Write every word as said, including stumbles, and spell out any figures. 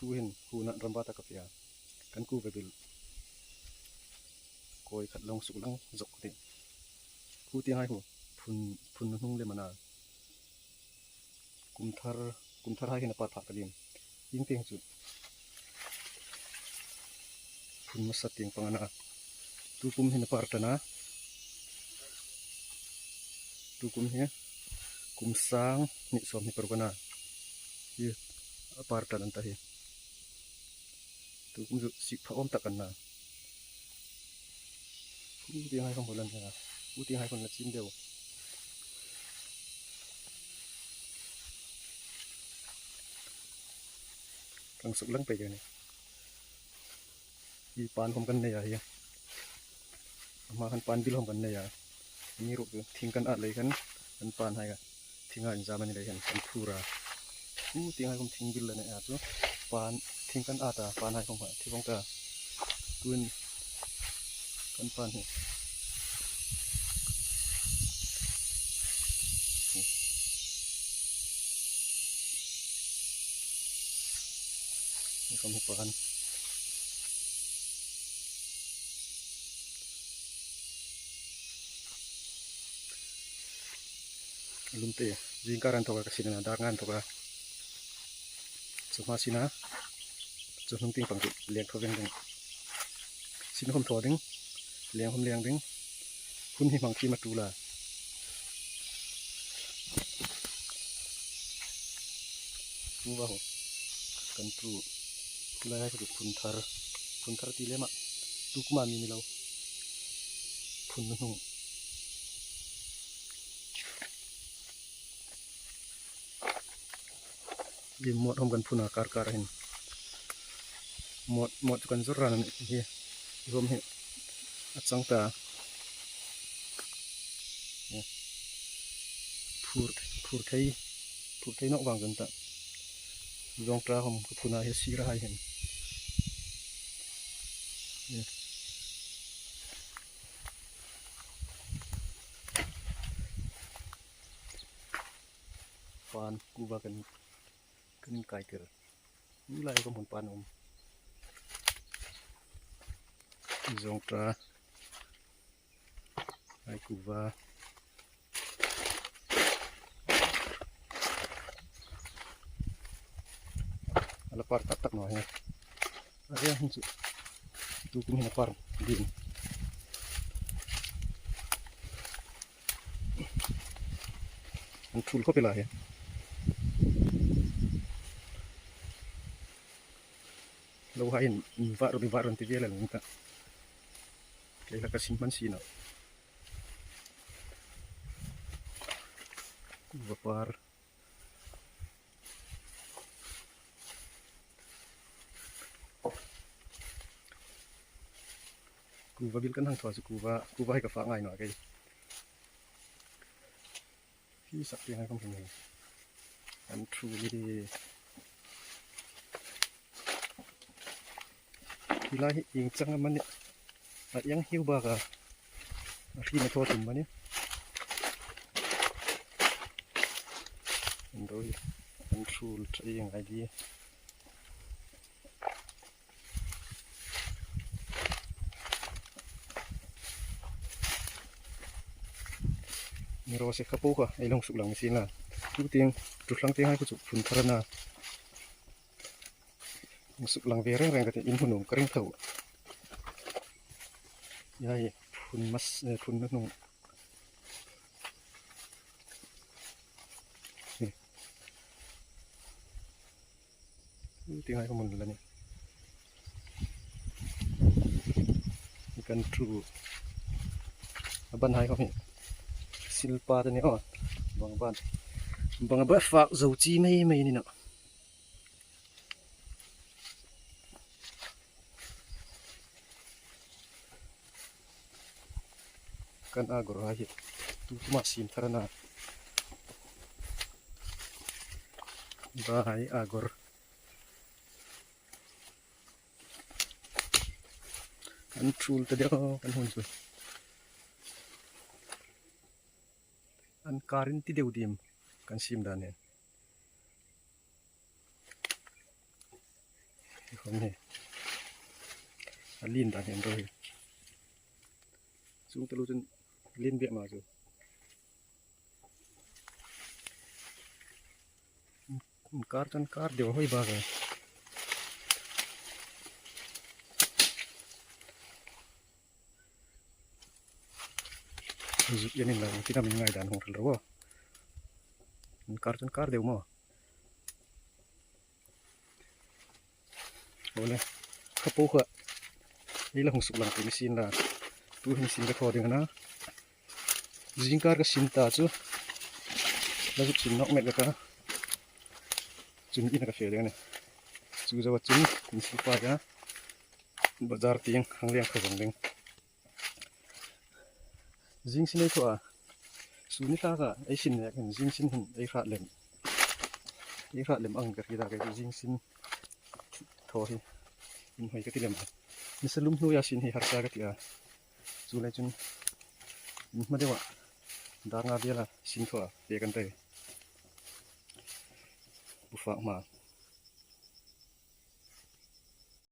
Tuhin huna ram bata ka fe a. Kan kuva bil kawi khat lo suklang zok ka tih. Khu tieng hai khu phun, phun hnung lem a na. Kum thar, kum thar hai hin a par phak ka ding. Ieng tieng chu phun masa tieng pang a na. Tukum hin a par ṭan a. Tukum hi kum sang hni sawmhni paruk a na. Hi a par ṭan an ta hi. Tukum chu sik pha awm tak an na. Khu tieng hai khawm hawlin a na. Khu tieng hai khawm la chim deu. Kan suklang pei ka nih. Hi pan khawm kan nei a hi. Ama khan pan bil khawm kan nei a. Amiruokchu thing kan at lei khan kan pan hai kha thinga inzam a ni lei khan kan phur a. Khu tieng hai khawm thing bil la nei a chu. Pan thing kan at a, pan hai khawm kha thi vawng ta. Tuhin kan pan hi. Ni khawm hi pan. Lum te, zingkar an thawk a ka sin a na, dar nga an thawk a. Chu hma sin a, chu hnung tieng pang chu leng thaw veng ding. Sin khawm thaw ding, leng khawm leng ding. Hun hi hmang thiem a ṭul a. Kuva ho. Kan ṭul. Khu lai hai khu phun thar. Phun thar ti lem a. Tukuma mi ni lo. Phun hnung. Hi mawt khawm kan phun a kar kar hin. Mawt, mawt chu kan zawr ran a nih hi. Hi khawm hi a chang ta. Phur, phur thei, phur thei nawk vang kan ta. Zawngṭa khawm ka phun a hi sira hai hin. Pan kuva kan, kan inkai tir. Ni lai ka hmun pan um. Zawngṭa. Ai kuva. A la par tak tak naw hi. A riang hin chu. Tukum hin a par ding. An ṭhul khawp el a hi. Lo hai in, in var ro, in var ro ti vel a lo ni ta. Kei la ka sin hman si naw. Kuva par. Kuva bil kan hang thaw chu kuva, kuva hi ka fak ngai naw kei. Hi sak tieng hai khawm hi. An ṭhul hi. Hi lai hi ieng chang am a ni. A ieng hiu bak a. A hri na thaw tum a ni. An ro hi. An ṭhul ṭha ieng ai di. Ni raw se kha po kha, ei lo suklang si la. Chu tieng, chu thlang tieng hai khu chu phun thar a na. Suklang ve reng reng ka ti, in hmun um ka ring tho. Hi hai phun mas, eh, phun na hnung. Tieng hai ka hmun la ni. Kan ṭhul. A ban hai ka hmu. Silpa te ni aw. Bang ban. Bang ba fak zo chi mei mei ni naw. Kan agor hai hi. Tukuma siem thar a na. Ba hai agor. Kan ṭhul ta deu kan hun chu. An karin ti deu dim kan siem dan hi. Khawm hi a lien dan hi an ro hi. Chuong taluo chun lien bek ma chu. Inkar chu an kar deu hoi bak a. Zuk en inla, iengtin am in ngai dan hung hril ro. Inkar chu an kar deu maw. Aw le, kha po kha ei la hung suklang pei ni sien la. Tuhin sin ka thaw ding a na. Zingkar ka sin ta chu, la zuk sin nawk met ka ta. Chun ina ka fe ding a nih. Chu zoa chun insil fai a, bazar tieng hang leng kha zawng ding. Zing sin ei thaw a, sun ni hlak a ei sin nek hin zing sin hin ei hrat lem, ei hrat lem ang ka hriet a, kei chu zing sin thaw hi inhoi ka ti lem a. Nisa lum hnuoia sin hi harsa ka ti a. Chuleiin chun inhma deuah dar nga vela sin thaw a pek an tih. Bufak hma.